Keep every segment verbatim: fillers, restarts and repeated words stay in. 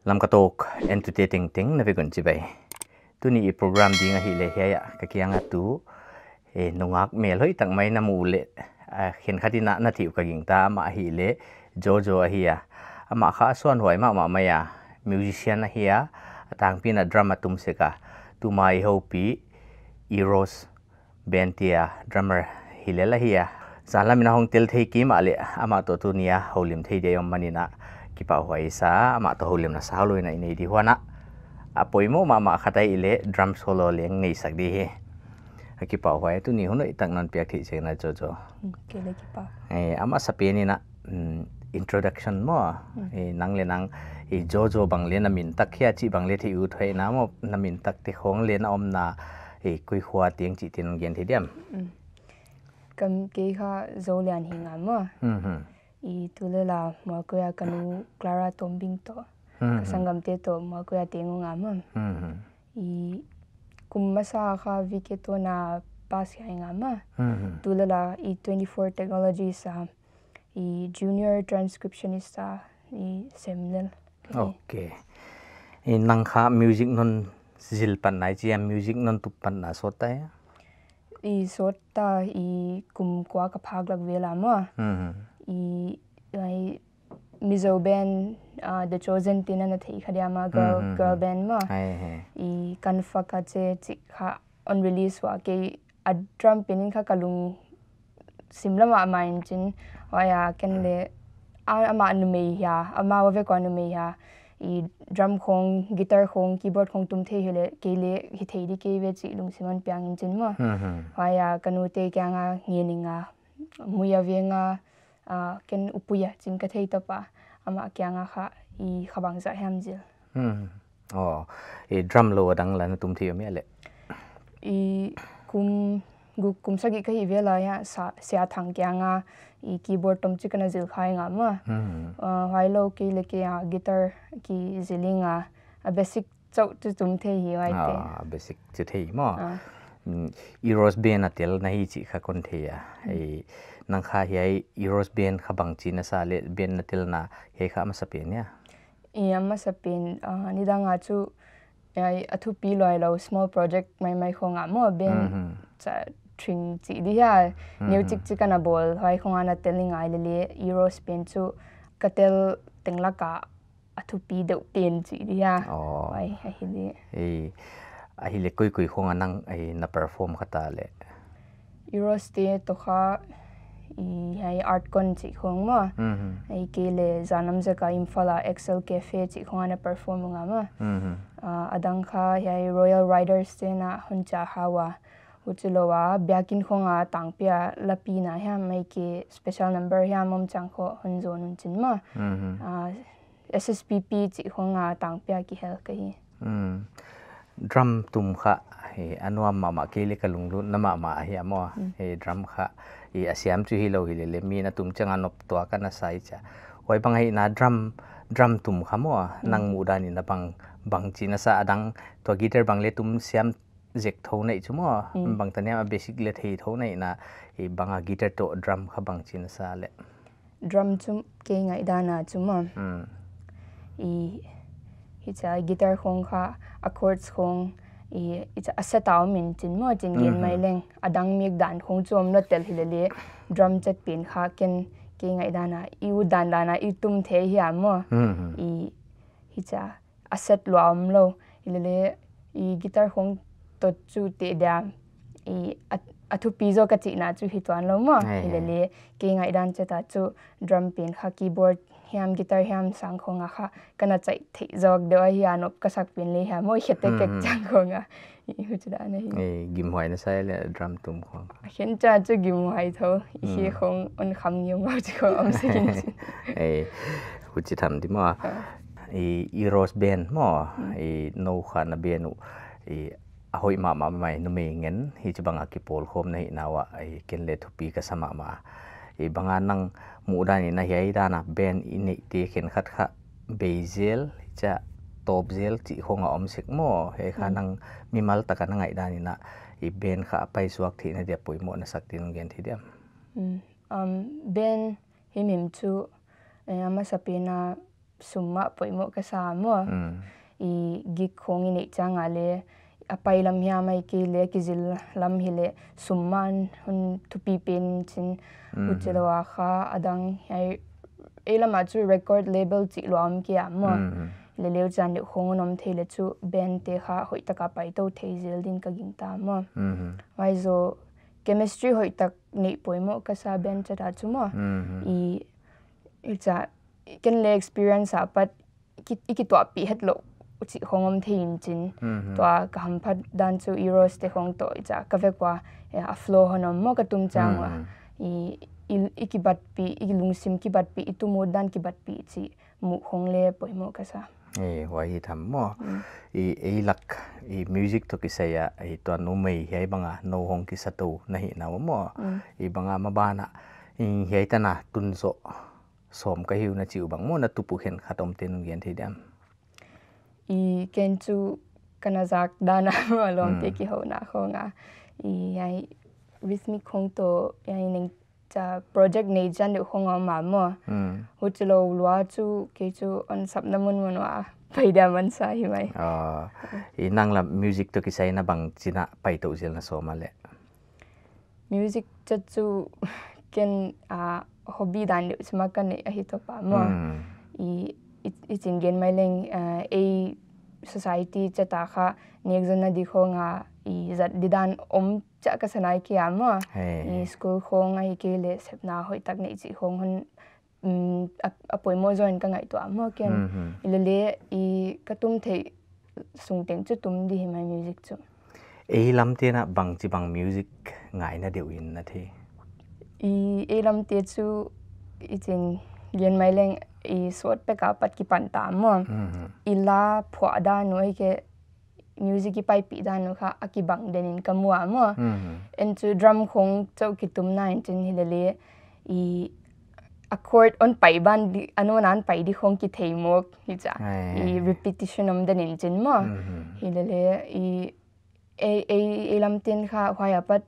Lamka Talk entute tengteng na vek un chibai. Tuni i program ding ahihleh hiai ah ka kiang a tu, eh, nungak melhoih tak mai na mu leh, ah, khenkhat in a na theih uh ka gingta, amah ahihleh Jojo ahi a. Amah kha a suanhuai mahmah mai a, musician ahi a, a tangpi in a drum a tum sek a. Tuma i houpih Eros Band te a drummer hi lel ahi a. Zanlam in a hong tel thei kei mahleh amah toh tuni a houlim thei dia i om manin a kipahhuai i sa, amah toh houlimna saulou in a i nei di huan a, a poimoh mahmah khat ahihleh drum solo leng neisak di hi. A kipahhuai, tuni hun hoih tak non piak theih chiangin a Jojo. Mm, kei leng kipah. Eh, a masapen in a, mm, introduction maw. Mm. Eh, nang leh nang, eh, Jojo bang leh na min tak hia chih bang leh theih ut hoih na maw, na min tak te khong leh na omna, eh, koi khua teng chih te non gen thei diam. Mm. Ka min kei kha Zolian hi ngal maw. Mhm. I tulel a Mualkoi a ka nu Clara Tombing toh. Mhm. Ka sanggamte toh Mualkoi a teng uh ngal maw. Mhm. I kum masa kha V K toh na pass hi ngal maw. Mhm. Tulel a i twenty four Technologies a i junior transcriptionist a i sem lel. Okay. I nang kha music non zil patna i chi a, music non tup patna sawt ta hia? I sawt ta, i kum kua ka phak lak vel a maw. Mhm. I, i Mizo band, ah, The Chosen te na na theih kha diam a, girl, mhm, girl band maw. Ai he. I Kan Fak A Che chih kha on release ua kei a drum pen in kha ka lungsim lam ah mai in chin. Huai a ken leh, a, amah numei hia, amah ua vek ua numei hia. I drum khong, guitar khong, keyboard khong tum thei hileh, kei leh hithei di kei ve chih lungsim hon piang in chin maw. Mhm. Huai a ka nute kiang a ngen ing a, mui a veng a, ah, ken upui a chin ka thei top a, amah kiang a kha, i kha bangzah hiam zil. Hmm. Oh, i drum lou a dang la na tum thei uh mia leh? I kum, gu-, kum sagih ka hih vel a hia, sa, Sia Thang kiang a, i keyboard tom chik ka na zil kha ing a maw. Hmm. Ah, huai lou kei leh kei a guitar kizil ing a, a basic chauh chu tum thei hi huaite. Ah, basic chu thei maw. Ah. Mm, Eros band a tel na hi chih kha kon thei a. Mm. Eh, nang kha hiai Eros band kha bangchi na sa leh band na telna hiai kha a masapen hia? I a masapen, ah, nidang a chu, ai, a thupi luailou small project maimai khong a maw band, mhm, cha thing chih di hia. Mhm. Neu chikchik a na bawl, huai khong a na tel ing a leh leh, Eros band chu ka tel teng lak a a thupi deuh pen chih di hia. Oh. Ai, ahi di. Eh, ahihleh koikoi khong a nang, eh, na perform kha ta leh? Eros te toh kha, i, hiai Art Con chih khong maw. Mhm. Ai kei leh zanlam zek a Imphal a Excel Cafe chih khong a na perform ing a maw. Mhm. Ah, a dang kha hiai Royal Riders te na hon cha hau a. Huchi lou a, biakin khong a tangpi a lapina hiam, mai kei special number hiam om chiang khong hon zon un chin maw. Mhm. Ah, S S P P chih khong a tangpi a kihel ka hi. Mm. Drum tum kha, eh, a nuam mahmah kei leh ka lunglutna mahmah ahi a maw. Mm. Eh, drum kha, eh, a siam chu hilou hileh leh mi na tum chiang a nop tuak a na sa i chia. Huai bang ahihna drum, drum tum kha maw, mm, nang muhdan in a bang, bangchi na sa a dang, tua guitar bang leh tum siam zek thou na hi chu maw, mm, bang ta niam a basic leh thei thou na hihna, i bang a guitar toh drum kha bangchi na sa leh? Drum chu kei ngaihdan a chu maw. Mm. I, hichia guitar khong kha, a chords khong, i, hichia a set a om in chin maw, chin gen, mhm, mai leng. A dang mikdan khong chu om lou tel hileh leh, drum chet pen kha ken kei ngaihdan a, i utdan dan a, i tum thei hia maw. Mhm. I, hichia a set lua omlou. Hileh leh, i guitar khong toh chu te dia, i a, a thupi zaw ka chihna chu hi tuan lou maw. Ai, ai. Hileh leh, kei ngaihdan chet a chu drum pen kha keyboard hiam guitar hiam sang khong a kha ka na chai thei zawk deuh ahi a nop ka sak pen leh hia maw, khe te kek, mhm, chiang khong a. I huchi dan ahi. Eh, gimhuai na sa leh drum tum khong? A khen cha chu gimhuai thou. I khe, mm, khong on kham ngiau ngau chi khong om sek in chi. Eh, huchi tham di maw. Ah. I, Eros band maw. Mm. I nou kha na band uh. I a hoih mahmah mai, numei ngen, hichibang a kipawlkhawm na hihna uah, i ken leh thupi ka sa mahmah. I bang a nang muhdan in a hiai dan a band i neih te khenkhat kha bei zel, hichia tawp zel chih khong a om sek maw, hiai kha, mm, nang mimal tak a na ngaihdan in a, i band kha a paisuak theihna dia poimoh na sak din gen thei diam? Mm, um, band himhim chu, eh, a masapen a sum mah poimoh ka sa maw. I gig khong i neih chiang a leh a pai lam hiam ahihkeileh kizil lam hileh sum mah hon thupi pen chin. Huchilou a kha a dang hiai ei lam a chu record label chih lua om kei a maw. Leh leu chan leh khong hon om thei leh chu band te kha hoih taka pai tou thei zel din ka gingta maw. Huai zoh chemistry hoih tak neih poimoh ka sa band chat a chu maw. I, i cha, ken leh experience a pat ki, i kituahpih het lou chih khong om thei in chin. Tua ka hamphat dan chu Eros te khong toh i cha ka vek ua, eh, a flow hon om maw ka tum chiang ua. I, i, i kibatpih, i lungsim kibatpih, i tumut dan kibatpih chih muh khong leh poimoh ka sa. Eh, huai hi tham maw. I, ei lak, i music toh kisai a, i tua numei hiai bang a nou hong kisa tou na hi na maw. I bang a maban a, i hiai tan a tun zoh sawm ka hi uh na chi uh bang maw, na tup uh khenkhat om ten gen thei diam. I ken chu ka na zak dan a maw lawmte kihouna khong a. I hiai rhythmic khong toh, hiai neng cha project nei chan deuh khong om a maw. Huchilou lua chu kei chu hon sapna mun mun ua pai dia man sa hi mai. Ah, i nang lam music toh kisai na bang chin a pai tou zel na sawm a leh. Music chat chu ken, ah, hobby dan deuh chih mah ka neih ahi tou pa maw. I, i, i chin gen mai leng, ah, ei society chat a kha nekzonna di khong a i zat di dan om chia ka sa nai kei a maw. I school khong ahihkeileh sepna hoih tak neih chih khong hon, mm, a, a poimoh zaw in ka ngaihtuah maw ken. I leh leh i ka tum theih sung teng chu tum di hi mai music chu. Ei lamte'n a bangchibang music ngaihna deuh in na thei? I, ei lamte chu i chin gen mai leng i sawt pek a pat kipan ta maw. I la phuah dan uh ahihkeileh music i paipih dan uh kha a kibang den in ka mu a maw. En chu drum khong chauh kitumna in chin hi leh leh i a chord hon pai ban di, a nawn a hon pai di khong kithei mawk hi chia. I repetition om den in chin maw. Hi leh leh i ei, ei, ei lamte'n kha huai a pat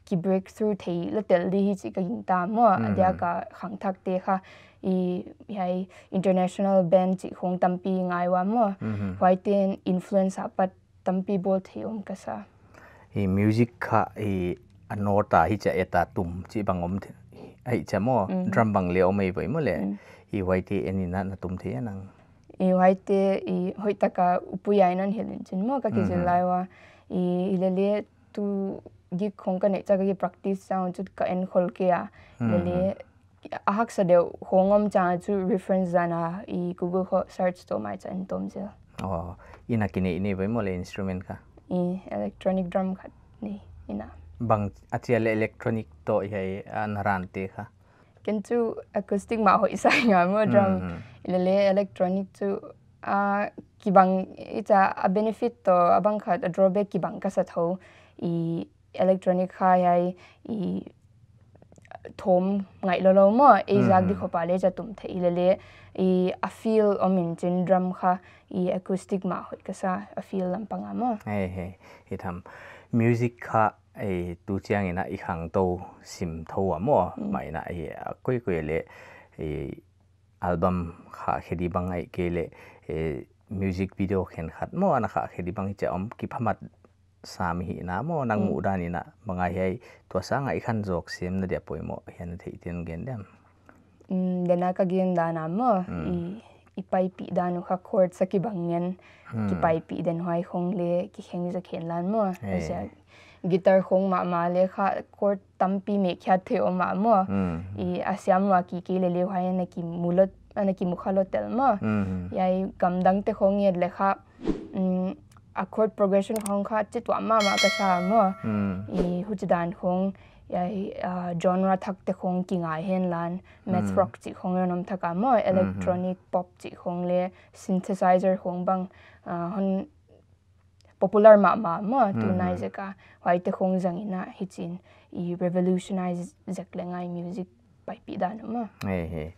ki breakthrough thei la tel di hi chih ka gingta maw. A diak a khangthak te kha i hiai international band chih khong tampi ngai ua maw. Huaite'n influence a pat tampi bawl thei om ka sa. I music kha i a note a hi chia eta tum chih bang om thei, ahi chia maw, drum bang leh om ei voi maw leh. I huaite en in a na tum thei a nang? I huaite i hoih taka upui a in hon hilh in chin maw ka kizil lai ua. I, i leh leh tu gig khong ka neih chia ka ki practice chiang chu ka en khol kei a. Leh leh a haksa deuh khong om chiang chu reference dan a i Google khong search toh mai chia en tawm zel. Oh, i na kineih nei voi maw leh instrument kha? I electronic drum khat nei ina. Bang a chia leh electronic toh hiai a na ran te kha? Ken chu acoustic mah hoih sa nga maw drum. I leh leh electronic chu, ah, kibang i chia a benefit toh a bang khat a drawback kibang ka sa thou. I electronic kha hiai i thawm ngaih lou lou maw, ei zak di khop a leh chia tum thei i leh leh i a feel om in chin drum kha i acoustic mah hoih ka sa a feel lam pang a maw. Hei, hei, hi tham. Music kha ei tu chiang in a i khangtou sim thou a maw, mai na i a koi koi leh i album kha khe di bang ahihkeileh, eh, music video khenkhat maw ana kha khe di bang hi chia om kiphamat sam hi na maw nang muh dan in a bang a hiai tua sang a i khan zawk sem na dia poimoh hiai na theih ten gen diam? Mm, den a ka gen dan a maw, i, i paipih dan uh kha chord sa kibang ngen, kipaipih den huai khong leh kikheng zek hen lan maw. Guitar khong mahmah leh kha chord tampi meh khiat thei om a maw. I a siam ua kikei leh leh huai ana kimu lou, ana kimu kha lou tel maw. Hiai gamdang te khong et leh kha, mm, a chord progression khong kha chituam mahmah ka sa maw. I huchi dan khong, hiai, ah, genre thak te khong kingai hen lan, math rock chih khong hon om thak a maw, electronic pop chih khong leh synthesizer khong bang, ah, hon popular mahmah maw, tunai zek a. Huaite khong zang in a hichin i revolutionize zek leh ngai music paipih dan uh maw. Hei, hei.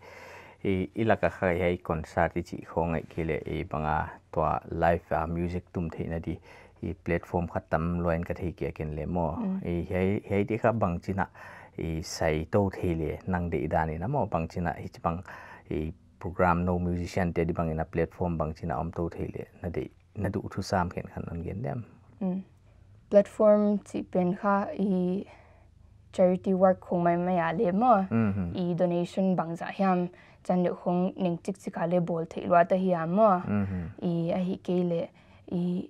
I, i lak a kha hiai concert i chih khong ahihkeileh i bang a tua live a music tum theihna di i platform kha tam lua in ka thei kei a ken leh maw. I hiai, hiai di kha bang chin a i sai tou thei leh nang deih dan in a maw bang chin a hichibang i program nou musician te di bang in a platform bangchin a om tou thei leh na deih, na duh thusam khenkhat non gen diam? Mm. Platform chih pen kha i charity work khong maimai a leh maw. Mhm. I donation bangzah hiam chan deuh khong neng chikchik a leh bawl theih luat ahi a maw. Mhm. I ahihkeileh i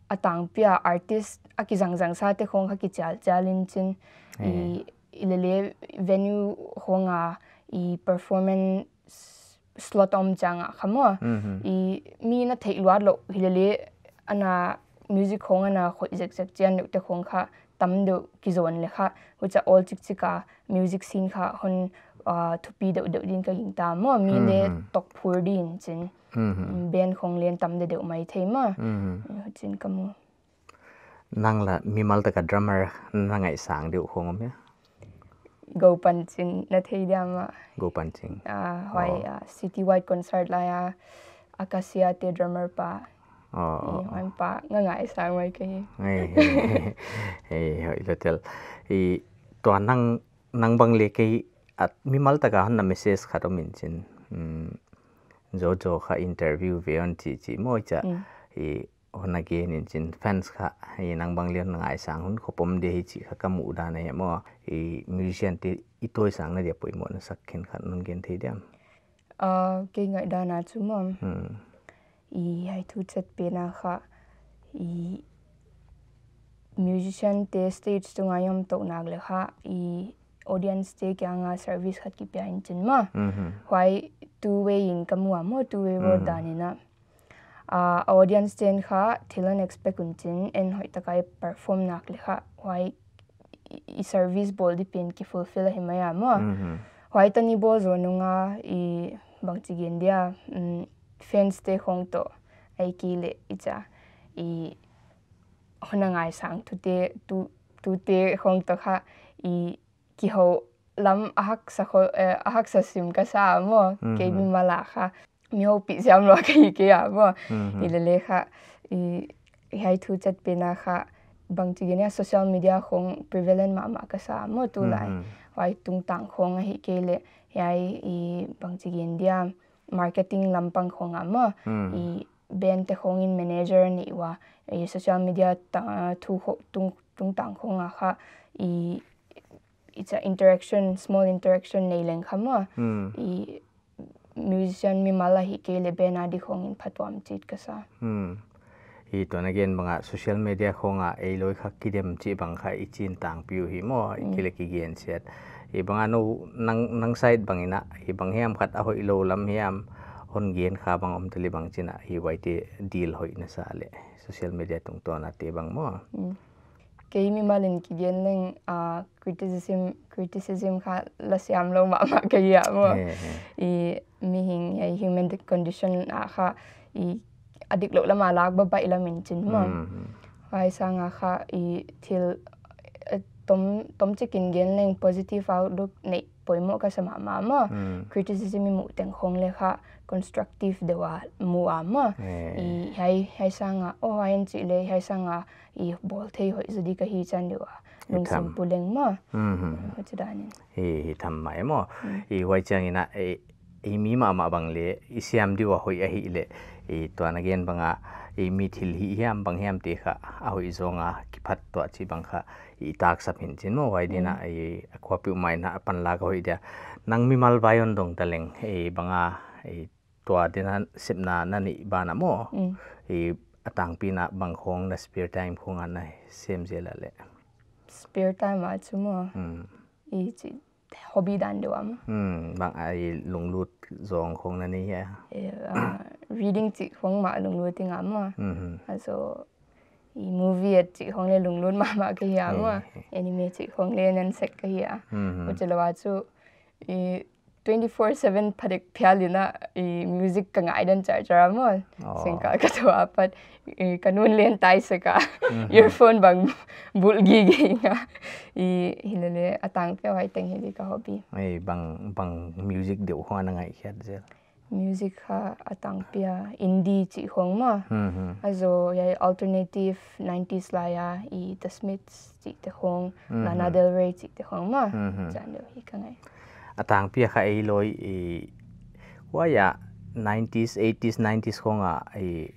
a tangpi a artist a kizangzang sa te khong kha kichialchial in chin. Eh. I, i lele venue khong a i performance slot om chiang a kha maw. Mhm. I mi na theih luat lou hi lele ana music khong ana khoih zekzek chian deuh te khong kha tam deuh kizon leh kha. Huchia awl chikchik a music scene kha hon, ah, thupi deuhdeuh din ka gingta maw. Mi leh Mhm. tokphur din chin. Mhm. Band khong leng tam deuhdeuh mai thei maw. Mhm. Huchiin ka mu. Nang lah mimal taka drummer na ngaihsang deuh khong om hia? Gopanching na thei diam maw. Gopanching. Ah, huai, Oh. ah, City Wide concert lai a Acacia te drummer pa. Oh, I oh, oh. huai pa nga ngaihsang mai ka hi. Ei, ei, ei, hoih lua tel. I tua nang, nang bang leh kei a mimal taka hon na message khat om in chin. Mm, Jojo kha interview ve on chi chi maw chia. Mm. I hon na gen in chin fans kha, i nang bang leh hon ngaihsang hun khop om di hi chih kha ka muh dan ahi maw. I musician te i tawisang na dia poimoh na sak khenkhat non gen thei diam? Ah, kei ngaihdan a chu maw. Hmm. I hiai thu chet pen a kha, i musician te stage tunga i om tou nak leh kha, i audience te kianga service khat kipia in chin maw. Mhm. Huai two way in ka mu a maw, two way road Mhm. dan in a. Ah, audience te'n kha thil an expect un chin, en hoih taka i perform nak leh kha huai i, i service bawl di pen ki fulfill ahi mai a maw. Mhm. Huai tan i bawl zou nung a i bangchi gen dia, mm, fans te khong toh, ahihkeileh i chia, i hon na ngaihsang thu te, thu, thu te khong toh kha i kihou lam a haksa kho, eh, a haksa sim ka sa maw, Mhm. kei mimal a kha. Mi houpih siam lua ka hi kei a maw. Mhm. I lele kha, i, i hiai thu chet pen a kha, bangchi gen dia social media khong prevalent mahmah ka sa maw tulai. Mhm. Huai tungtang khong ahihkeileh, hiai i bangchi gen dia marketing lampang khong a maw. Mhm. I band te khong in manager nei ua, i social media ta-, thu kho-, tung, tungtang khong a kha, i i chia interaction, small interaction nei leng kha maw. Hmm. I musician mimal ahihkeileh band a di khong in phatuam chih ka sa. Hmm. I tua na gen bang a social media khong a ei loi kha kidem chih bang kha i chin tangpi uh hi maw, i Hmm. kile kigen siat. I bang a nou nang, nang side bang in a, i bang hiam khat a hoihlou lam hiam, hon gen kha bang om tali bangchin a, i huaite deal hoih na sa leh, social media tungtawn a te bang maw. Hmm. Kei mimal in kigen leng, ah, criticism, criticism kha la siam lou mahmah ka hi a maw. He, he. I mihing, i human condition a kha, i a diklou lam a lak babai lam in chin maw. Mm, mm. Huai sang a kha, i thil, eh, tom, tomchik in gen leng positive outlook nei poimoh ka sa mahmah maw. Mm. Criticism i muh teng khong leh kha constructive deuh a mu a maw. Eh. I hiai, hiai sang a, oh, hiai in chih leh, hiai sang a, i bawl thei hoih zaw di ka hi chan deuh a. I Lungsim tham. Pu leng maw. Mhm. Huchi dan in. Hi, hi tham mai maw. Mm. I huai chiang in a, i, i mi mahmah bang leh, i siam di uh a hoih ahihleh, i tua na gen bang a, i mi thil hih hiam bang hiam te kha, a hoih zong a, kiphat tuah chih bang kha, i tak sap hi'n chin maw, huai din a, Mm. i a khuapi uh mai na a pan lak a hoih dia. Nang mimal vai hon dong ta leng, i bang a, i tua din a sepna na neih ban a maw. Mm. I a tangpi in a bang khong na spare time khong a na sem zel a leh. Spare time a chu maw. Mm. I chih hobby dan deuh a maw. Mm, bang a i lunglut zong khong na nei hia. Eh, ah, reading chih khong mah lunglut ing a maw. Mhm. A so, i movie et chih khong leh lunglut mahmah ka hi a maw. Eh, eh. Anime chih khong leh nan sek ka hi a. Mhm. Huchi lou a chu, i twenty-four seven phadik phial in a, i music ka ngaih dan char char a maw. Oh. Sengkal ka tou a pat, i ka nu'n leng tai sek a. Mhm. Earphone bang bulh gige ing a. I hi lele a tangpi a huai teng hi di ka hobby. Ei, bang, bang music deuh khong na ngaihkhiat zel? Music kha a tangpi a indie chih khong maw. Mhm. A zaw hiai alternative nineties lai a i The Smiths chih te khong, Mhm. Lana Del Rey chih te khong maw. Mhm. Chan deuh hi ka ngaih. A tangpi a kha ei loi i Huai a nineties, eighties, nineties khong a, i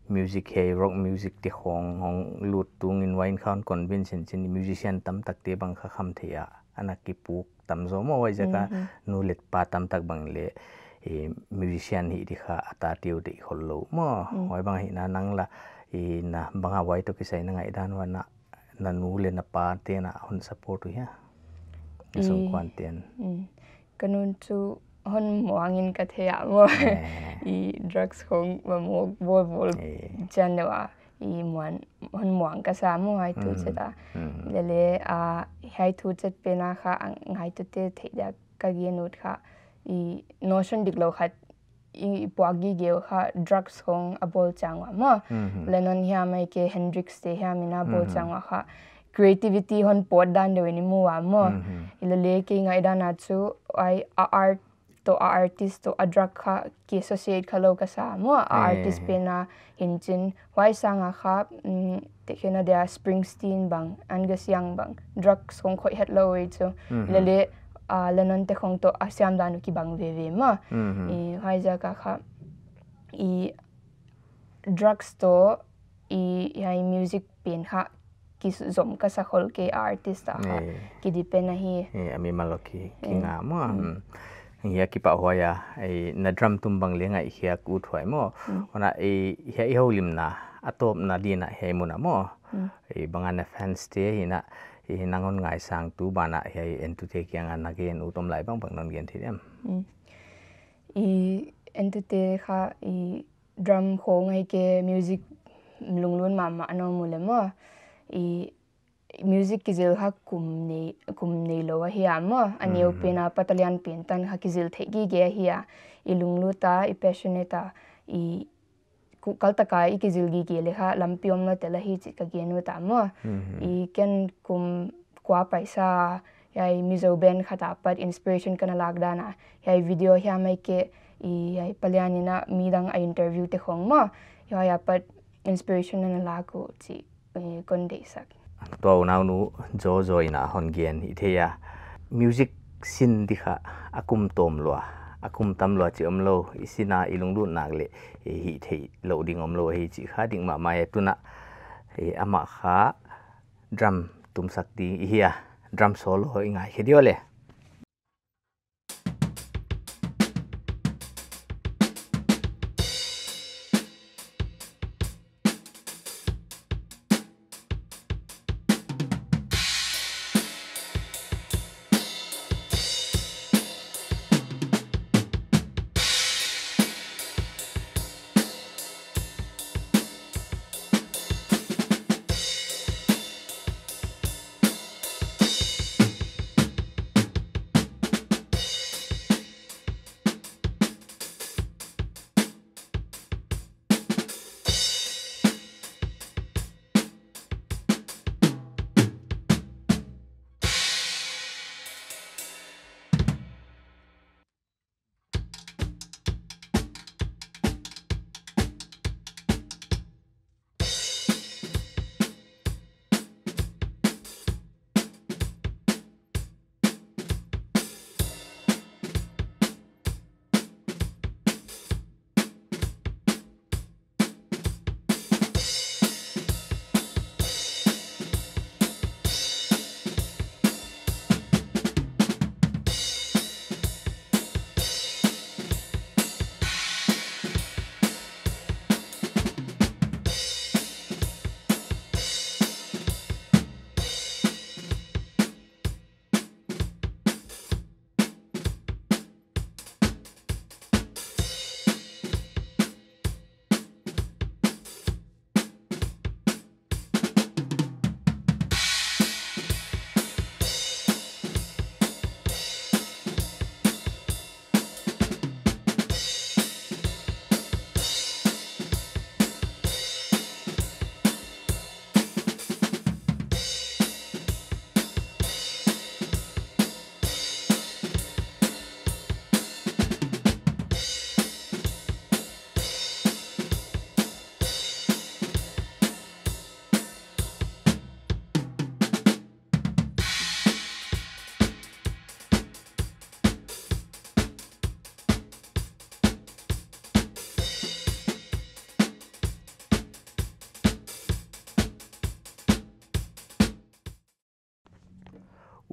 music hei, rock music te khong hong lut tung in huai in kha hon convince in chin musician tamtak te bang kha kham thei a, ana kipuk tam zaw maw, huai ziak a nu leh pa tamtak bang leh, i musician hih di kha a ta tiu di khol lou maw. Huai bang hi na nang la, i na bang a huai toh kisai na ngaihdan ua na, na nu leh na pa te'n a hon support uh hia? Na sungkuan te'n. Ka nu chu hon muang in ka thei a maw. I drugs khong va mawk bawl bawl chian deuh a, i muan, hon muang ka sa maw hiai thu chet a. Lele, a, hiai thu chet pen a kha a ngaitute theih dia ka gen ut kha, i notion diklou khat i puak gige uh kha drugs khong a bawl chiang ua maw. Lennon hiam ahihkeileh Hendrix te hiam in a bawl chiang ua kha creativity hon pawt dan deuh in i mu ua maw. I lele kei ngaihdan a chu, ai, a art toh, a artist toh a drug kha ki associate kha lou ka sa maw. A artist pen a hi'n chin, huai sang a kha, mm, te khen a dia Springsteen bang, Angus Young bang, drugs khong khoih het lou ei chu. Lele, a, Lennon te khong toh a siam dan uh kibang veve maw. I huai ziak a kha, i drugs toh, i, i music pen kha kizom ka sa khol kei, artist a kha ki depend ahi. Eh, a mimal lou ki, ki nga maw. Hiai kipahhuai a, i na drum tum bang leng ngaihkhiak ut huai maw. Huan a, i, hiai i houlimna a tawpna di'n a hiai mun a maw. I bang a na fans te hi na, i nang hon ngaisang tu ban a hiai entute kiang a na gen ut om lai bang bang non gen thei diam? I entute kha, i drum khong ahihkeileh music lunglut mahmah a na om uleh maw. I music kizil kha kum nei, kum neilou ahi a maw. A neu pen a pat a lian pen tan kha kizil theih gige ahi a. I lunglut a, i passionate a, i ku-, kaltak a i kizil gige leh kha lampi omlou tel ahi chih ka gen ut a maw. I ken kum kua paisa, hiai Mizo band khat apat inspiration ka na lak dan a, hiai video hiam ahihkeileh, i hiai palian in a midang a interview te khong maw, hiai apat inspiration na na lak uh chih, eh, kon deihsak. Tua u naunu Jojo in a hon gen i thei a, music sin di kha a kum tawm lua, a kum tam lua chih omlou, i sin a i lunglut nak leh, i hih theih lou ding omlou ahi chih kha dik mahmah e. Tun a, i amah kha drum tumsak di i hi a, drum solo i ngaikhe di aw le.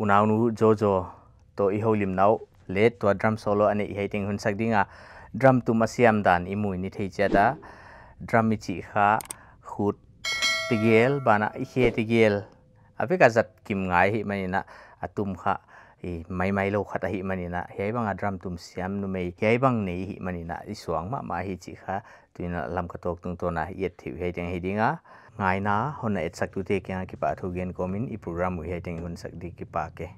unaunu Jojo toh i houlimna uh leh tua drum solo a neih hiai teng hun sak ding a, drum tum a siam dan i mu in i thei chiat a, drum i chih kha khut tegel banah i khe tegel a vek a zat kim ngai ahihmanin a, a tum kha i maimai lou khat ahihmanin a, hiai bang a drum tum siam numei hiai bang nei ahihmanin a, i suang mahmah hi chih kha tuin a Lamka Talk tungtawn a i et theih uh hiai teng hi ding a, ngaihna hon na etsaktute kiang a kipahthu gen kawm in i program uh hiai teng hun sak di, kipak e.